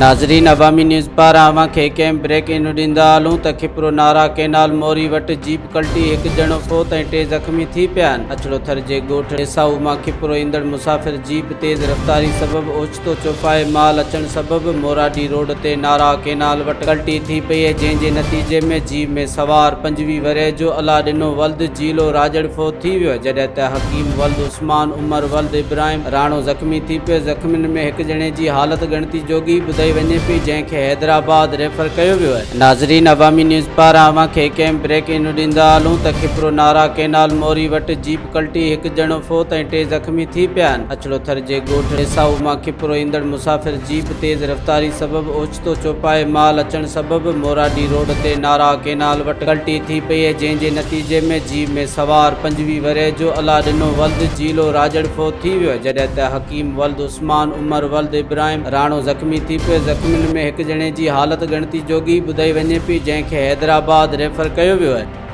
ناظرين عوامي نيوز پاران اوهان کي هڪ اهم بريڪنگ نيوز ڏيندا هلون ته کپرو نارا ڪينال موري وٽ جيپ ڪلٽي هڪ ڄڻو فوت ۽ ٽي زخمي ٿي پيا آهن. اڇڙو ٿر جي ڳوٺ ڏيسائو مان کپرو ايندڙ مسافر جيپ تيز رفتاري سبب اوچتو چوپائي مال اچڻ سبب موراڊي روڊ تي نارا ڪينال وٽ ڪلٽي ٿي پئي جنهن جي نتيجي ۾ جيپ ۾ سوار 25 ورهيه جو الله ڏنو ولد جيلو راڄڙ فوت ٿي ويو جڏهن ته حڪيم ولد عثمان عمر ولد ابراهيم راڻو زخمي ٿي پيو، زخمين ۾ هڪ ڄڻي جي حالت ڳڻتي جوڳي ٻڌائي وڃي پئي، جنهن کي حيدرآباد ريفر ڪيو ويو آهي. ناظرين عوامي نيوز پاران اوهان کي هڪ اهم بريڪنگ نيوز ڏيندا هلون ته کپرو نارا ڪينال موري وٽ جيپ ڪلٽي هڪ ڄڻو فوت ۽ ٽي زخمي ٿي پيا آهن، اڇڙو ٿر جي ڳوٺ ڏيسائو مان کپرو ايندڙ مسافر جيپ تيز رفتاري سبب اوچتو چوپائي مال اچڻ سبب موراڊي روڊ تي نارا ڪينال وٽ ڪلٽي ٿي پئي جنهن جي نتيجي ۾ جيپ ۾ سوار 25 ورهيه جو الله ڏنو ولد جيلو راڄڙ فوت ٿي ويو جڏهن ته حڪيم ولد عثمان عمر ولد ابراهيم راڻو زخمي ٿي پيو زخمين ۾ هڪ ڄڻي جي حالت ڳڻتي جوڳي ٻڌائي وڃي پئي جنهن کي حيدرآباد ريفر ڪيو ويو آهي.